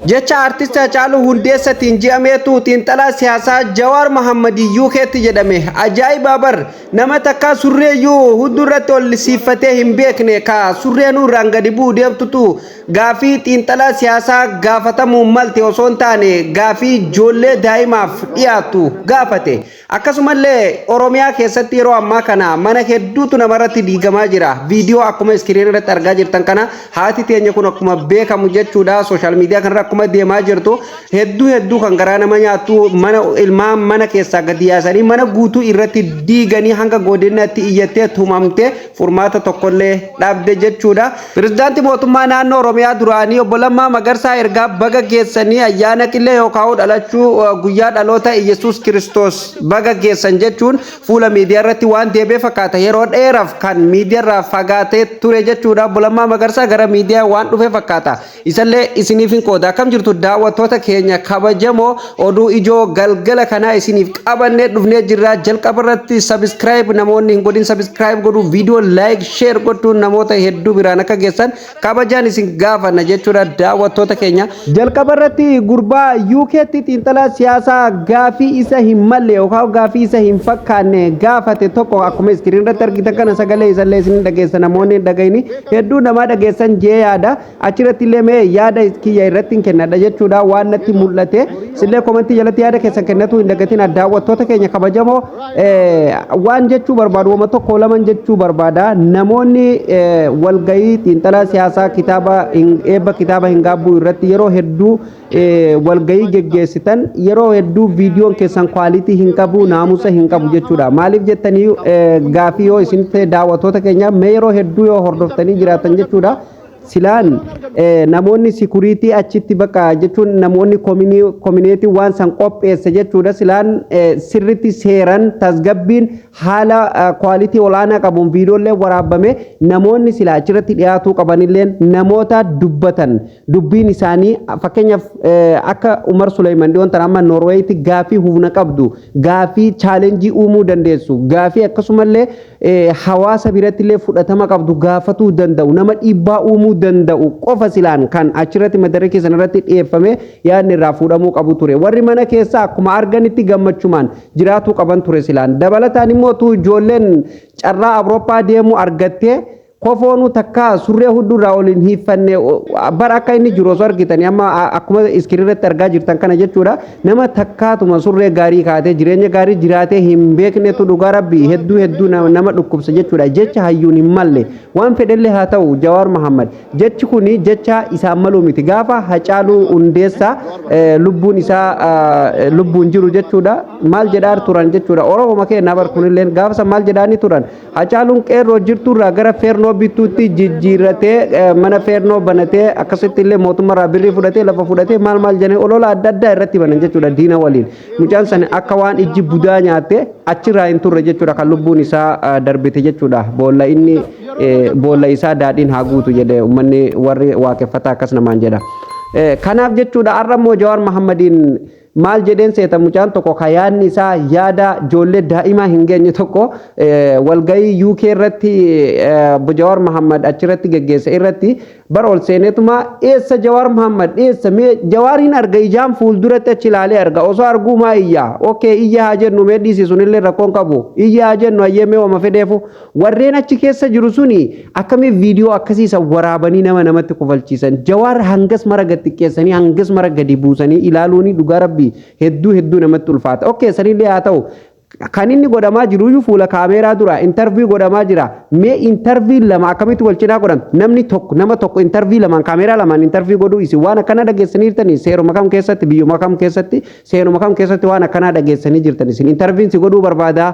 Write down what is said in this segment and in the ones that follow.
Jecha Artist Hacaaluu Hundeessatiin ji'ameetu xiinxalaa siyaasaa Jawaar Mohammad UK'tti jedhame. Ajaa'ibaa bar! Nama takkaa surreeyyuu hudduu irratti ol siiffatee hin beekne ka surreenuu irraan gadi bu'u deemtutu gaafii xiinxalaa siyaasaa gaafatamuu malte osoo hin taane gaafii ijoollee daa'imaaf dhiyaattu gaafate. Akkasumallee Oromiyaa keessatti yeroo ammaa kana mana hedduutu namarratti diigamaa jira. Viidiyoo akkuma iskiriin irratti argaa jirtan kana haati teenya kun akkuma beekamu jechuudha sooshaal miidiyaa kanarra akkuma deemaa jirtu hedduu hedduu kan garaa nama nyaattu mana ilmaan mana keessaa gadi yaasanii mana guutuu irratti diiganii hanga godinatti iyyattee tumamte furmaata tokkollee dhabde jechuudha. Pirezidaantii mootummaa naannoo Oromiyaa duraanii obbo Lammaa Magarsaa ergaa baga geessanii ayyaana qillee yookaan dhalachuu guyyaa dhaloota Iyyasuus Kiristoos baga geessan jechuun fuula miidiyaa irratti waan deebi'e fakkaata. Yeroo dheeraaf kan miidiyaa irraa fagaatee ture jechuudha. Obbo Lammaa Magarsaa gara miidiyaa waan dhufe fakkaata. Isallee isiniif hin qooda. Akkam jirtu daawwattoota keenya kabajamoo, oduu ijoo galgala kanaa isiniif qabannee dhufnee jirra. Jalqaba irratti subscribe namoonni hin godhin subscribe godhuu, viidiyoo like, share gochuun namoota hedduu biraan akka geessan kabajaan isin gaafanna jechuudha daawwattoota keenya. Jalqaba irratti gurbaa UK'tti xiinxalaa siyaasaa gaafii isa hin malle yookaan gaafii isa hin fakkaanne gaafate tokko akkuma iskiriin irratti argitan kana sagalee isallee isin dhageessa, namoonni hin dhagayini hedduu namaa dhageessan jee yaada. Achirratti illee mee yaada kiyya irratti hin kennadha jechuudha waan natti mul'ate. Sillee komentii jalatti yaada keessan kennatu hin dagatin. Daawwattoota keenya kabajamoo, waan jechuu barbaadu wama tokko laman jechuu barbaada. Namoonni walgayii xiinxalaa siyaasaa kitaaba eebba kitaaba hin gaabbuu irratti yeroo hedduu walgayii geggeessitan, yeroo hedduu viidiyoon keessan quality hin qabu, naamusa hin qabu jechuudha. Maaliif jettanii gaafii yoo isin ta'e, daawwattoota keenya, mee yeroo hedduu yoo hordoftanii jiraatan jechuudha. Silaan namoonni security achitti bakka jechuun namoonni community waan san qopheesse jechuudha, silaan sirritti seeran tasgabbiin haala quality olaanaa qabuun viidiyoollee waraabame, namoonni silaa achirratti dhiyaatuu qabanillee namoota dubbatan dubbiin isaanii, fakkeenyaaf akka Umar Suleyman dhiyoon tan amma Noorweeyitti gaafii humna qabdu, gaafii challenge uumuu dandeessu, gaafii akkasumallee hawaasa biratti illee fudhatama qabdu gaafatuu danda'u, nama dhiibbaa uumuu danda'u qofa silaan kan achirratti madara keessan irratti dhiyeeffame yaadni irraa fuudhamuu qabu ture. Warri mana keessaa akkuma arganitti gammachumaan jiraatuu qaban ture silaan. Dabalataan immoo ijoolleen carraa Awurooppaa deemuu argattee kofoonuu takka surree hudduurraa ol hin hiiffanne bara akka inni jiru osoo argitanii, amma akkuma iskiriin irratti argaa jirtan kana jechuudha, nama takkaatuma surree gaarii kaatee jireenya gaarii jiraatee hin beeknetu dhugaa rabbii hedduu hedduu nama dhukkubsa jechuudha. Jecha hayyuun hin malle, waan fedhellee haa ta'u, Jawaar Mahammad jechi kuni jecha isaan maluu miti. Gaafa Hacaaluu Hundeessaa lubbuun isaa lubbuun jiru jechuudha maal jedhaa turan jechuudha? Oromoo keenyaa bar kunilleen gaafa san maal jedhaanii turan? Hacaaluun qeerroo jirturraa gara feernoo bituutti jijjiirratee, mana feernoo banatee, akkasitti illee mootummaarraa birrii fudhatee, lafa fudhatee, maal maal jedhanii olola adda addaa irratti banan jechuudha diina waliin. Mucaan san akka waan ijji budaa nyaatte achirraa hin turre jechuudha kan lubbuun isaa darbite jechuudha. Boolla inni boolla isaa daadhiin haa guutu jedhe uummanni warri waaqeffataa akkas namaan jedha. Kanaaf jechuudha, har'a immoo Jawaar Mahammadiin maal jedheen seeta? Mucaan tokko ka yaadni isaa yaada ijoollee daa'imaa hin geenye tokko walgayii UK irratti Jawaar Mahammad achirratti geggeesse irratti bara ol seeneetuma, "Eessa Jawaar Mahammad? Eessa? Mee Jawaariin arga, ijaan fuulduratti achi ilaalee arga, osoo arguu maa iyya?" Okay, iyya haa jennu, mee dhiisi, sunillee rakkoon qabu, iyya haa jennu, ayyee. Mee wama fedheefu warreen achi keessa jiru suni akkamiin viidiyoo akkasiisa waraabanii nama namatti kofalchiisan? Jawaar hangas mara gad xiqqeessanii, hangas mara gadi buusanii ilaaluuni dhugaa rabbii hedduu hedduu namatti ulfaata. Okay, sanillee haa ta'u, kan inni godhamaa jiruyyuu fuula kaameeraa dura interview godhamaa jira. Mee interview lama akkamitti wal cinaa godham? Namni tokko nama tokko interview lamaan, kaameeraa lamaan interview godhuu isin waan akkana dhageessanii jirtanii? Seeruma kam keessatti, biyyuma kam keessatti, seeruma kam keessatti waan akkanaa dhageessanii jirtan isin? Interviewn si godhuu barbaadaa,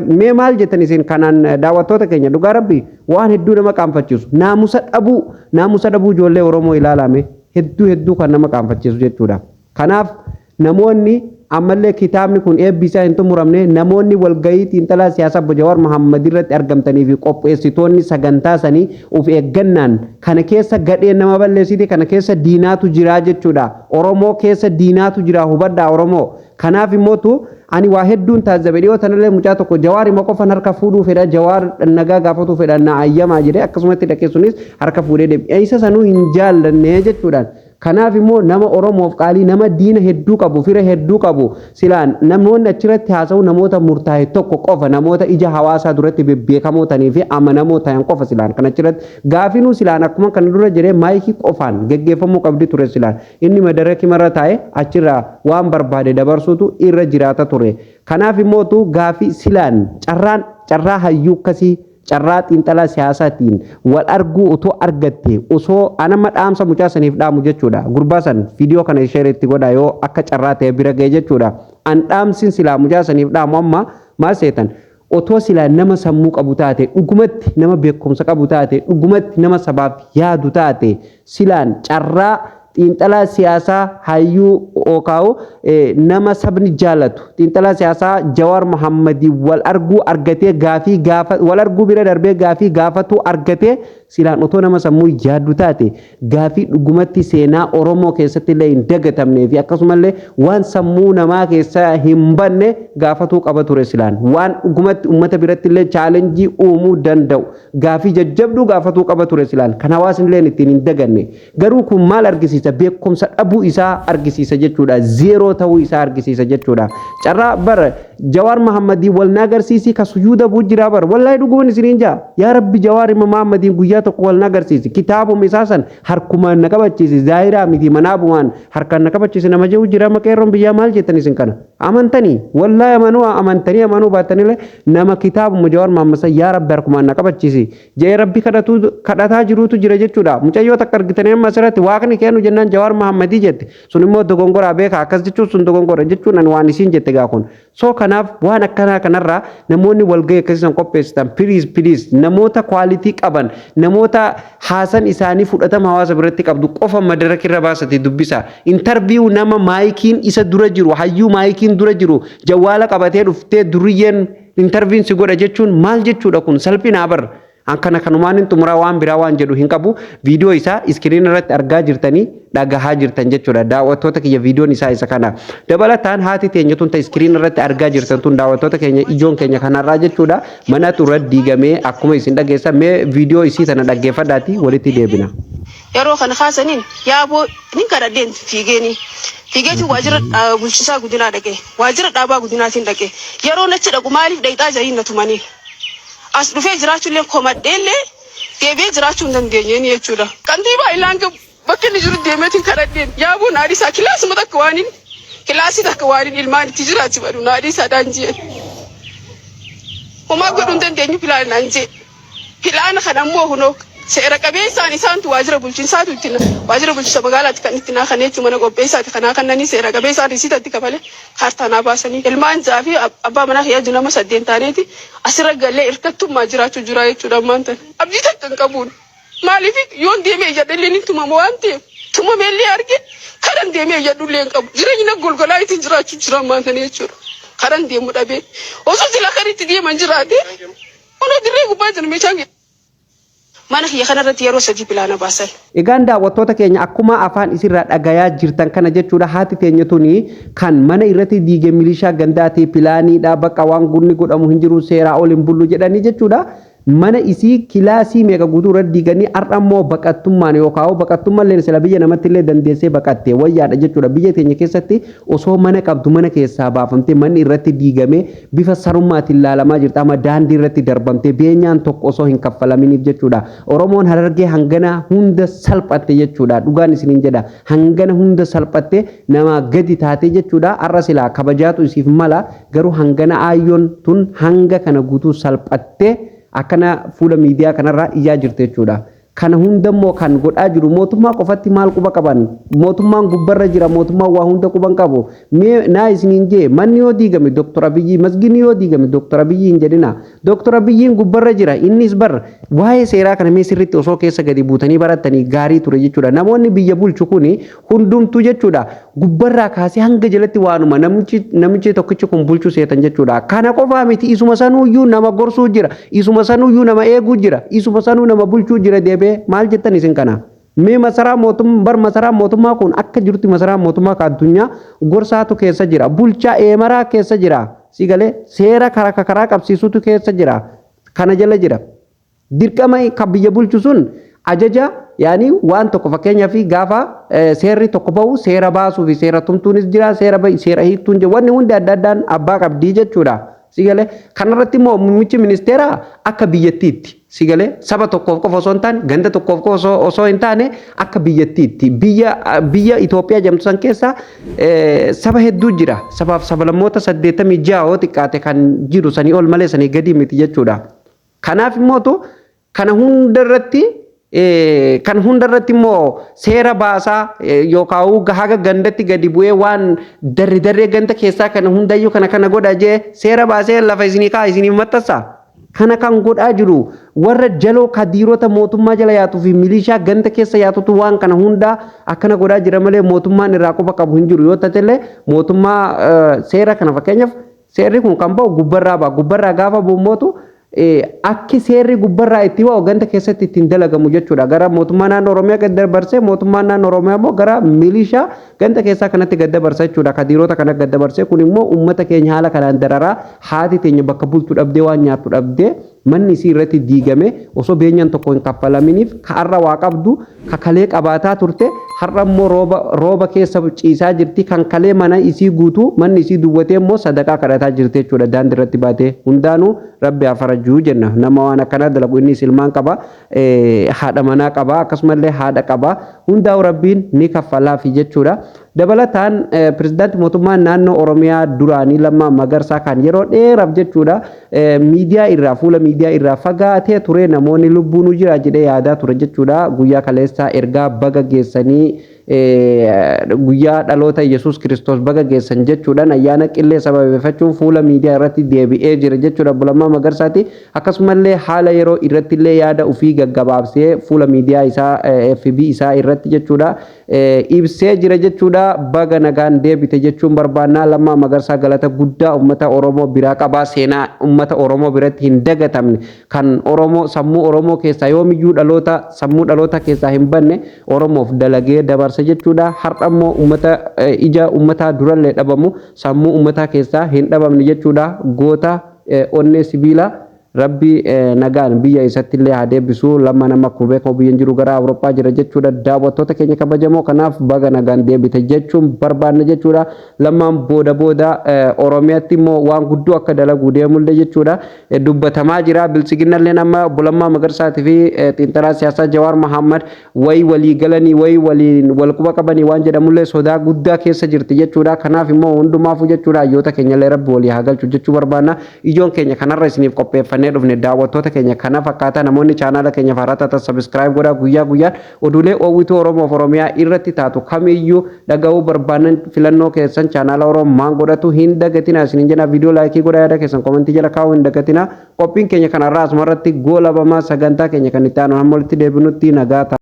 mee maal jettan isin kanaan, daawwattoota keenya? Dhugaa rabbi waan hedduu nama qaanfachiisu, naamusa dhabuu, naamusa dhabuu ijoollee Oromoo ilaalame hedduu hedduu kan nama qaanfachiisu jechuudha. Kanaaf namoonni ammallee kitaabni kun eebbi isaa hin xumuramne, namoonni walgayii xiinxalaa siyaasaa obbo Jawaar Mahammad irratti argamtanii fi qopheessitoonni sagantaa sanii of eeggannaan kana keessa gadheen nama balleessite, kana keessa diinaatu jira jechuudha. Oromoo keessa diinaatu jira, hubadhaa Oromoo. Kanaaf immootu ani waa hedduun taazzabe. Dhiyoo tanallee mucaa tokko Jawaar ima qofan harka fuudhuu fedha, Jawaar nagaa gaafatuu fedha, na ayyamaa jedhee akkasumatti dhaqee sunis harka fuudhee deebi'e. Isa sanuu hin jaallanne jechuudhaan. Kanaaf immoo nama Oromoof qaalii, nama diina hedduu qabu, fira hedduu qabu, silaan namoonni achirratti haasa'u namoota murtaa'e tokko qofa, namoota ija hawaasaa duratti bebbeekamoo ta'anii fi amanamoo ta'an qofa silaan kan achirratti gaafinuu. Silaan akkuma kana dura jedhee maayikii qofaan geggeeffamuu qabdi ture. Silaan inni madaraki marra taa'e achirraa waan barbaade dabarsuutu irra jiraata ture. Kanaaf immootu gaafii silaan carraan carraa hayyuu akkasii, carraa xiinxalaa siyaasaatiin wal arguu otoo argatte, osoo anama dhaamsa mucaa saniif dhaamu jechuudha. Gurbaa san viidiyoo kana share itti godha yoo akka carraa ta'e bira ga'e jechuudha. An dhaamsin silaa mucaa saniif dhaamu amma maal seetan? Otoo silaa nama sammuu qabu taate, dhugumatti nama beekumsa qabu taate, dhugumatti nama sabaaf yaadu taate, silaan carraa xiinxalaa siyaasaa hayyuu ookaa'u, nama sabni jaalatu, xiinxalaa siyaasaa Jawaar Mohammadii wal arguu argatee, gaafii gaafa wal arguu bira darbee gaafii gaafatu argatee, silaan otoo nama sammuu yaaddu taate, gaafii dhugumatti seenaa Oromoo keessatti illee hin dagatamnee fi akkasumallee waan sammuu namaa keessa hin banne gaafatuu qaba ture. Silaan waan dhugumatti uummata biratti illee challenge uumuu danda'u, gaafii jajjabduu gaafatuu qaba ture silaan, kan hawaasni illee ittiin hin daganne. Garuu kun maal argisiisa? Beekumsa dhabuu isaa argisiisa jechuudha. Zero ta'uu isaa argisiisa jechuudha. Carraa bara Jawaar Mahammadii wal na agarsiisi ka sujuuda buu jira bara. Wallaahi dhuguman isiniin jaa, yaa Rabbi, Jawaar Mahammadiin guyyaa tokko wal na agarsiisi, kitaabuma isaa san harkumaan na qabachiisi, zaahiraa miti, manaabumaan harkaan na qabachiisi nama jedhu jira. Maqeerroon biyyaa maal jettan isin? Kana amantanii, wallaahi amanuu amantanii, amanuu baattanillee, nama kitaabuma Jawaar Mahammad san "Yaa Rabbi, harkumaan na qabachiisi" jee Rabbi kadhatu kadhataa jiruutu jira jechuudha. Mucayyoo takka argitanii amma asirratti "Waaqni kennu" jennaan "Jawaar Mahammadii" jette. Sun immoo dogongoraa beeka, akkas jechuun sun dogongora jechuun ani waan isiin jette gaa kun. So kanaaf waan akkanaa kanarraa namoonni walgahii akkasiisan qopheessitan, please, please, namoota quality qaban, namoota haasan isaanii fudhatama hawaasa biratti qabdu qofa madarakirra baasate dubbisa. Interview nama maayikiin isa dura jiru, hayyuu maayikiin dura jiru, jawwaala qabatee dhuftee duriyyeen interviewn si godha jechuun maal jechuudha? Kun salphinaa bar. Akkana kanumaan hin xumuraa, waan biraa waan jedhu hin qabu. Viidiyoo isaa screen irratti argaa jirtanii, dhagahaa jirtan jechuudha. Daawwattoota kiyya, viidiyoon isaa isa kana. Dabalataan haati teenya tun ta screen irratti argaa jirtan tun, daawwattoota keenya, ijoon keenya kanarraa jechuudha. Mana irra diigamee akkuma isin dhageessan, mee viidiyoo isii tana dhaggeeffadhaati walitti deebina. Yeroo kana kaasaniin yaaboo nin kadhadheen fiigeeni. Fiigeetiin waajjira bulchisaa guddinaa dhaqe. Waajjira dhaabaa guddinaatiin dhaqe. Yeroo nachi dhaqu "Maaliif dhaqxaa?" jedhanii na tumanii. As dhufee jiraachuullee komadheellee deebi'ee jiraachuu hin dandeenyeen jechuudha. Kantiibaa ilaan bakka inni jiru deemeetiin kadhadheen, "Yaaboo, naadhiisaa kilaasuma takka waan inni kilaasii takka waan inni ilmaan itti jiraachi badhu naadhiisaadhaan" jeen. Homaa godhuu hin dandeenyu, pilaana naan jee. Pilaana kana ammoo hunoo seera qabeessaan isaantu waajjira bulchiinsaatu itti, waajjira bulchiinsa magaalaatti kan itti naa kan jechuun mana qopheessaati kanaa kannanii seera qabeessaan risiitatti kafale kaartaa naa baasanii, ilmaan jaa fi abbaa manaa kiyyaa nama saddeet taaneeti asirra galee hirkattummaa jiraachuu jira jechuudha ammaan tana. Abdii takka hin qabuun. Maaliif, yoon deemee iyyadhe ni tumama waan ta'eef, tumameellee arge karan deemee iyyadhullee hin qabu. Jireenya na golgolaa ittiin jiraachuu jira ammaan tana jechuudha. Karan deemu dhabee osoo sila kan itti deeman jiraate kunoo dirree gubbaa jira meeshaan. Mana kiyya kanarratti yeroo sadii pilaana baasan. Egaan daawwattoota keenya, akkuma afaan isirraa dhagayaa jirtan kana jechuudha, haati teenya tuni kan mana irratti diige milishaa gandaati, pilaaniidha, bakka waan gunni godhamu hin jiru, seeraa ol hin bullu jedhanii jechuudha. Mana isii kilaasii meeqa guutuu irratti diiganii, har'a immoo baqattummaan yookaan baqattummallee sila biyya namatti illee dandeessee baqatte wayyaadha jechuudha. Biyya teenya keessatti osoo mana qabdu mana keessaa baafamtee, manni irratti diigamee, bifa sarummaatiin laalamaa jirta. Amma daandii irratti darbamtee, beenyaan tokko osoo hin kaffalaminiif jechuudha. Oromoon Harargee hangana hunda salphatte jechuudha. Dhugaan isiniin jedha, hangana hunda salphatte, nama gadi taate jechuudha. Har'a silaa kabajaatu isiif mala, garuu hangana aayyoon tun hanga kana guutuu salphatte akkana fuula miidiyaa kanarraa iyyaa jirti jechuudha. Kana hundammoo kan godhaa jiru mootummaa qofatti maal quba qaban? Mootummaan gubbarra jira, mootummaan waa hunda quban qabu. Mee naa isiniin jee, manni yoo diigame Dooktor Abiyyi, masginni yoo diigame Dooktor Abiyyi hin jedhina. Dooktor Abiyyiin gubbarra jira, innis bar waa'ee seeraa kana mee sirriitti osoo keessa gadi buutanii baratanii gaarii ture jechuudha. Namoonni biyya bulchu kuni hundumtuu jechuudha, gubbarraa kaasee hanga jalatti waanuma namichi tokkichi kun bulchu seetan jechuudha. Kana qofaa miti, isuma sanuuyyuu nama gorsuu jira, isuma sanuuyyuu nama eeguu jira, isuma sanuu nama bulchuu jira deebee. Maal jettan isin kana? Mee masaraa mootummaa bar, masaraa mootummaa kun akka jirutti, masaraa mootummaa ka addunyaa gorsaatu keessa jira, bulchaa eemaraa keessa jira, si galee seera karaa karaa qabsiisutu keessa jira, kana jala jira. Dirqama kan biyya bulchu sun ajaja Yaani waan tokko, fakkeenyaaf, gaafa seerri tokko bahu, seera baasuu fi seera tumtuunis jira, seera seera hiiktuun jira, wanni hundi adda addaan abbaa qabdii jechuudha. Sigalee kanarratti immoo muummichi ministeeraa akka biyyattiitti, sigalee, saba tokkoof qofa osoo hin taane, ganda tokkoof qofa osoo hin taane, akka biyyattiitti, biyya Itoophiyaa jedhamtu san keessa saba hedduu jira. Sabaaf sablammoota 86 yoo xiqqaate kan jiru, sanii ol malee sanii gadi miti jechuudha. Kanaaf immootu kana hundarratti, kan hundarratti immoo seera baasaa yookaan haga gandatti gadi bu'ee waan darri darree ganda keessaa kana hundayyuu kana kana godha jee seera baasee lafa isinii kaa isinii maxxansa. Kana kan godhaa jiru warra jaloo kadiirota mootummaa jala yaatuu fi milishaa ganda keessa yaatutu waan kana hunda akkana godhaa jira malee mootummaan irraa quba qabu hin jiru. Yoo taatellee mootummaa seera kana, fakkeenyaaf, seerri kun kan ba'u gubbarraa ba'a. Gubbarraa gaafa bu'ummootu akki seerri gubbarraa itti ba'u ganda keessatti ittiin dalagamu jechuudha. Gara mootummaa naannoo Oromiyaa gad dabarsee, mootummaan naannoo Oromiyaa immoo gara milishaa ganda keessaa kanatti gad dabarsa jechuudha. Kadiirota kana gad dabarsee, kun immoo uummata keenya haala kanaan dararaa, haati teenya bakka bultu dhabdee, waan nyaattu dhabdee, manni isii irratti diigame osoo beenyaan tokko hin kaffalaminiif, ka har'a waa qabdu, ka kalee qabaataa turte, har'a immoo rooba rooba keessa ciisaa jirti. Kan kalee mana isii guutuu manni isii duwwatee immoo sadaqaa kadhataa jirti jechuudha, daandii irratti baatee. Hundaanuu Rabbi haa farajuu jenna. Nama waan akkanaa dalagu, innis ilmaan qaba, haadha manaa qaba, akkasumallee haadha qaba. Hundaa'u Rabbiin ni kaffalaafi jechuudha. Dabalataan pirezidaantii mootummaa naannoo Oromiyaa duraanii Lammaa Magarsaa, kan yeroo dheeraaf jechuudha miidiyaa irraa, fuula miidiyaa irraa fagaatee ture, namoonni lubbuun jira jedhee yaadaa ture jechuudha. Guyyaa kaleessaa ergaa baga geessanii, guyyaa dhaloota Yesuus Kiristoos baga geessan jechuudhaan, ayyaana qillee sababeeffachuun fuula miidiyaa irratti deebi'ee jira jechuudha Lammaa Magarsaati. Akkasumallee haala yeroo irratti illee yaada ofii gaggabaabsee fuula miidiyaa isaa FB isaa irratti jechuudha ibsee jira jechuudha. Baga nagaan deebite jechuun barbaannaa. Lammaa Magarsaa galata guddaa uummata Oromoo biraa qabaa. Seenaa uummata Oromoo biratti hin dagatamne, kan Oromoo sammuu Oromoo keessaa yoomiyyuu dhaloota sammuu dhaloota keessaa hin banne Oromoof dalagee dabarsa jechuudha. Har'a immoo uummata ija uummataa durallee dhabamu sammuu uummataa keessaa hin dhabamne jechuudha. Goota onnee sibiilaa, Rabbi nagaan biyya isatti illee haa deebisu. Lama nama akkuma beekamu biyyan jiru gara Awurooppaa jira jechuudha. Daawwattoota keenya kabajamoo, kanaaf baga nagaan deebite jechuun barbaanna jechuudha. Lamaan booda booda Oromiyaatti immoo waan guddoo akka dalaguu deemullee jechuudha dubbatamaa jira. Biltsiginnallee nama obbo Lammaa Magarsaatii fi xiinxalaa siyaasaa Jawaar Mahammad wayi walii galanii, wayi waliin wal quba qabanii waan jedhamullee sodaa guddaa keessa jirti jechuudha. Kanaaf immoo hundumaafuu jechuudha, hayyoota keenyallee Rabbi walii haa galchu jechuu barbaanna. Ijoon keenya kanarra isiniif qopheeffannee dhufne, daawwattoota keenya, kana fakkaata. Namoonni chaanaala keenya haaraa taatan subscribe godhaa. Guyyaa guyyaan oduulee oowwituu Oromoof Oromiyaa irratti taatu kamiyyuu dhaga'uu barbaadan, filannoo keessan chaanaala Oromoo godhatu hin dagatina isiniin jenna. Viidiyoo like godhaa, yaada keessan comment jala kaa'uu hin dagatina. Qophiin keenya kanarraa asumarratti goolabamaa. Sagantaa keenya kan itti aanu hamma walitti deebinutti nagaa ta'a.